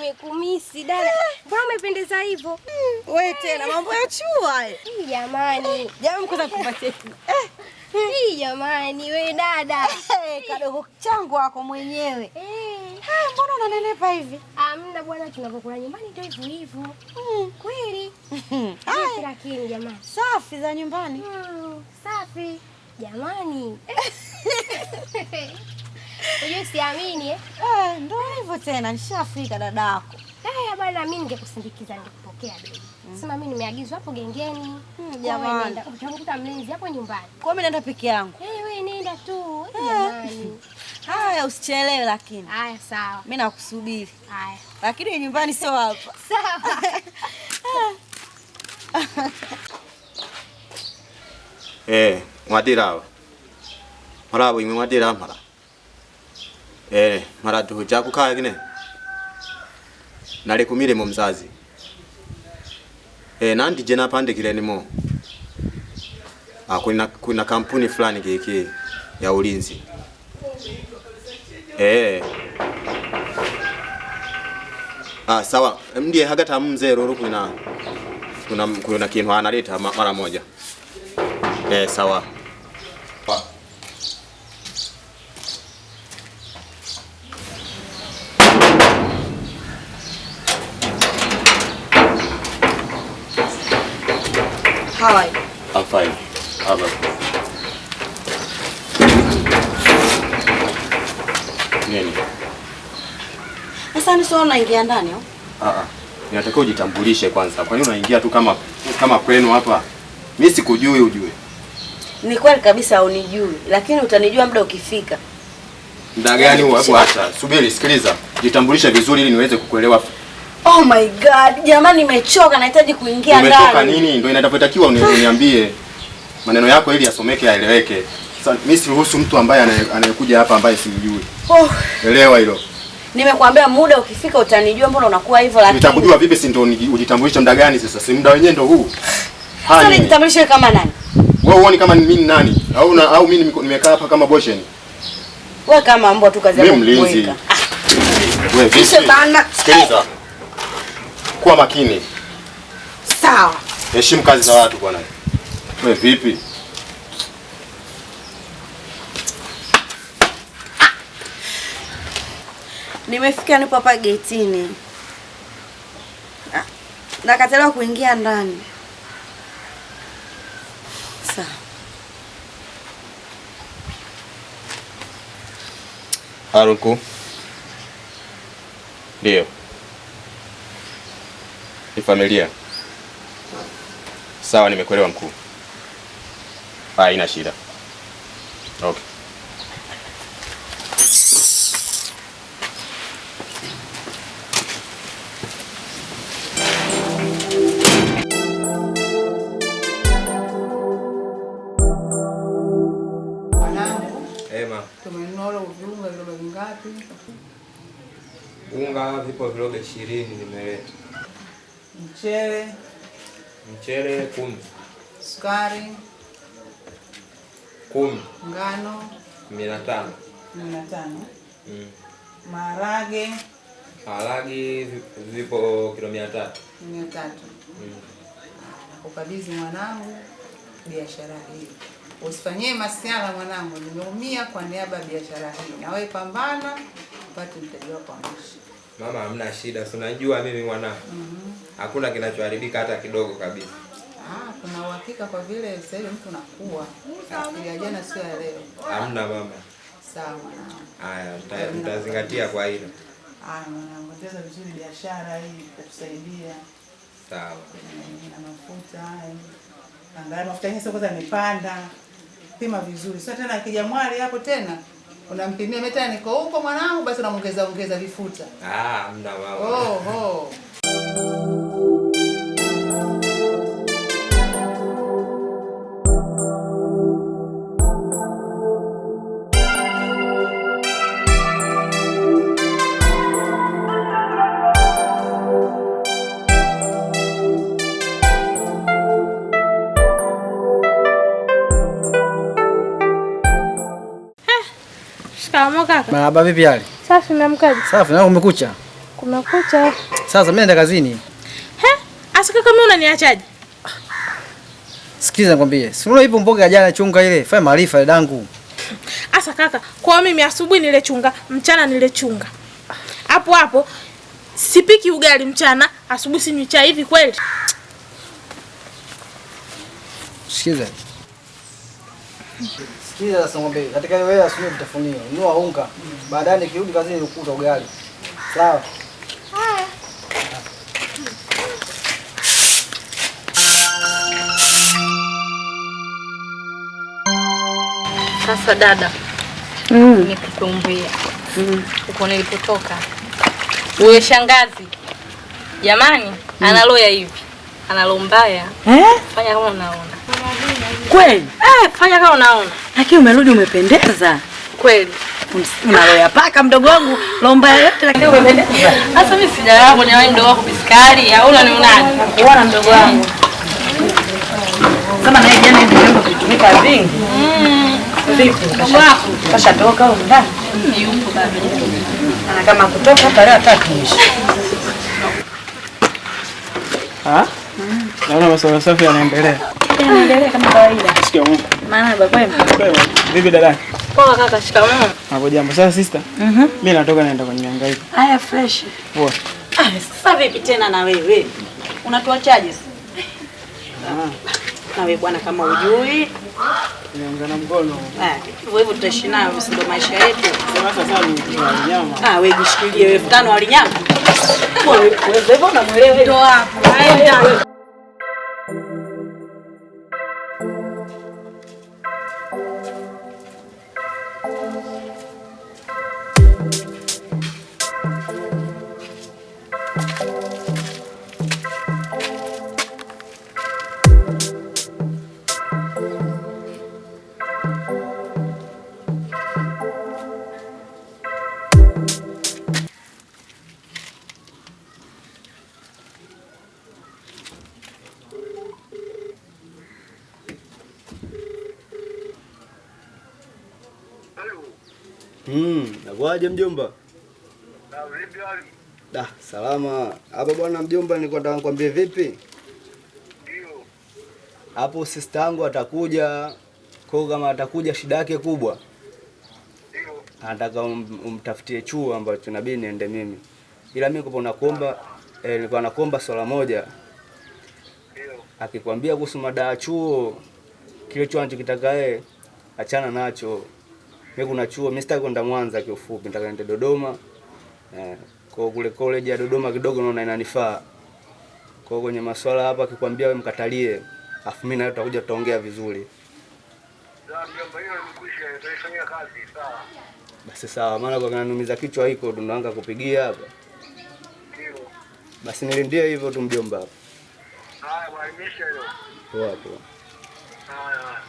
Nimekumisi dada. Mbona umependeza hivyo? Wewe tena mambo ya chua. Hii jamani. Jamani kwanza kupatie. Hii jamani we dada. Kadogo changu wako mwenyewe. Mbona unanenepa hivi? Hamna bwana, tunapokula nyumbani ndio hivyo hivyo. Kweli. Haya lakini jamani. Safi za nyumbani. Safi. Jamani. Unajua siamini eh? Ndio hivyo tena, nishafika dadako. Haya bwana, mimi ningekusindikiza ningekupokea bibi. Sema mimi nimeagizwa hapo gengeni. Jamani. Utamkuta mlinzi hapo nyumbani. Kwa mimi naenda peke yangu. Wewe nenda tu. Jamani. Haya usichelewe lakini. Haya sawa. Mimi nakusubiri. Haya. Lakini nyumbani sio hapa. Sawa. Mwadira. Marabo imwe mwadira mara. Mara tuja kukaya kine. Nale kumile mu mzazi. Nandi jena pande kile nimo. Kuna kampuni fulani kiki ya ulinzi. Sawa. Ndiye hagata mzee ruru kuna kintu analeta mara moja. Sawa. How are you? I'm fine. How about you? Nini? Sasa ni sio unaingia ndani au? Ninatakiwa ujitambulishe kwanza. Kwa nini unaingia tu kama kwenu hapa? Mimi sikujui ujue. Ni kweli kabisa unijui, lakini utanijua muda ukifika. Muda gani huo? Hebu acha. Subiri, sikiliza. Jitambulishe vizuri ili niweze kukuelewa. Oh my God, jamani nimechoka, nahitaji kuingia ndani. Umechoka nini? Ndio inatakiwa uniambie maneno yako ili yasomeke yaeleweke. Sasa mimi siruhusu mtu ambaye anayekuja hapa ambaye simjui. Oh. Elewa hilo. Nimekuambia muda ukifika utanijua, mbona unakuwa hivyo lakini? Nitakujua vipi si ndio ujitambulishe muda gani sasa? Si muda wenyewe ndio huu. Sasa nijitambulishe kama nani? Wewe uone kama mimi ni nani? Au mimi nimekaa hapa kama bosheni? Wewe kama mbwa tu kazi yako. Mimi mlinzi. Wewe vipi? Sikiliza. Kuwa makini. Sawa. Heshimu kazi za watu bwana. Wewe vipi? Nimefika nipo hapa getini. Nakataliwa kuingia ndani. Sawa. Aruku. Ndio. Ni familia. Sawa, nimekuelewa mkuu. Haina shida. Okay. Tumenunua unga viroba vingapi? Unga vipo viroba 20 nimeleta. Mchele? Mchele 10. Sukari? 10. Ngano? 15. 15. Maharage? Maharage vipo kilo 300. 300. Nakukabidhi mwanangu biashara hii. Usifanyie masiala mwanangu, nimeumia kwa niaba ya biashara hii. Na wewe pambana upate mtaji wako wa mwisho. Mama hamna shida, si unajua mimi mwanangu. Hakuna kinachoharibika hata kidogo kabisa. Kuna uhakika kwa vile sasa hivi mtu anakuwa. Ya jana sio ya leo. Hamna mama. Sawa mwanangu. Haya, nitazingatia kwa hilo. Haya mwanangu, endeleza vizuri biashara hii itatusaidia. Sawa. Na mafuta haya. Angalia mafuta yenyewe kwanza yamepanda. Pima vizuri. Sio tena akija mwali hapo tena unampimia mimi tena niko huko mwanangu, basi unamuongeza ongeza vifuta. Hamna mama. Oh. Shikamoo kaka. Marhaba, vipi hali? Safi, umeamkaje? Safi, na umekucha? Kumekucha. Sasa mimi naenda kazini. He? Asa kaka mimi unaniachaje? Sikiliza nikwambie. Si unaona ipo mboga ya jana chunga ile. Fanya maarifa dadangu. Asa kaka, kwa mimi asubuhi nile chunga, mchana nile chunga. Hapo hapo sipiki ugali mchana, asubuhi sinywi chai hivi kweli? Sikiliza. Sikiliza sasa ng'ombe, katika wewe asubuhi vitafunio, nunua unga. Baadaye nikirudi kazini ukuta ugali. Sawa? Haya. Sasa dada, nikukumbia huko nilipotoka. Huyo shangazi jamani, ana roho ya hivi, ana roho mbaya. Eh? Fanya kama unaona. Kweli? Fanya kama unaona. Lakini umerudi umependeza. Kweli. Una roho ya paka mdogo wangu, roho mbaya yote lakini umependeza. Sasa mimi sijalala kwenye wewe mdogo wako biskari au unanionaje? Unaona mdogo wangu. Kama naye jana hivi vyombo vilitumika vingi. Vipi? Mdogo wako Kashatoka au ndani? Yupo bado. Ana kama kutoka hapa leo hataki. Ah? Naona masuala safi yanaendelea. Yanaendelea kama kawaida. Shikamoo. Maana baba kwema. Kwema. Vipi dada? Poa kaka, shikamoo. Hapo jambo. Sasa sister. Mimi natoka naenda kwenye mihangaiko. Haya fresh. Poa. Ah, sasa vipi tena na wewe? Unatuachaje sasa? Na wewe bwana kama hujui. Nimeungana mkono. Ah, hivyo hivyo tutaishi nayo, si ndio maisha yetu. Sasa sasa ni nyama. Ah, wewe jishikilie wewe 5000 walinyama. Wewe hivyo unamuelewa. Ndio hapo. Haya. Nakuaje mjomba? Da, salama. Hapa bwana mjomba, nilikuwa nataka nikwambie vipi? Ndio. Hapo sister yangu atakuja. Kwa kama atakuja shida yake kubwa. Ndio. Anataka umtafutie chuo ambacho inabidi niende mimi. Ila mimi kwa nakuomba, nilikuwa nakuomba swala moja. Ndio. Akikwambia kuhusu mada ya chuo, kile chuo anachokitaka yeye, achana nacho. Mimi kuna chuo, mimi sitaki kwenda Mwanza kiufupi, nataka niende Dodoma. Kwa kule college ya Dodoma kidogo naona inanifaa. Kwa kwenye masuala hapa akikwambia wewe mkatalie, afu mimi na tutakuja tutaongea vizuri. Mjomba, hiyo imekwisha, nitaifanyia kazi, sawa. Basi sawa, maana kwa kananumiza kichwa hiko tunaanza kupigia hapa. Ndio. Basi nilindie hivyo tu mjomba hapa. Haya, bwana, imeisha hilo. Poa poa. Haya.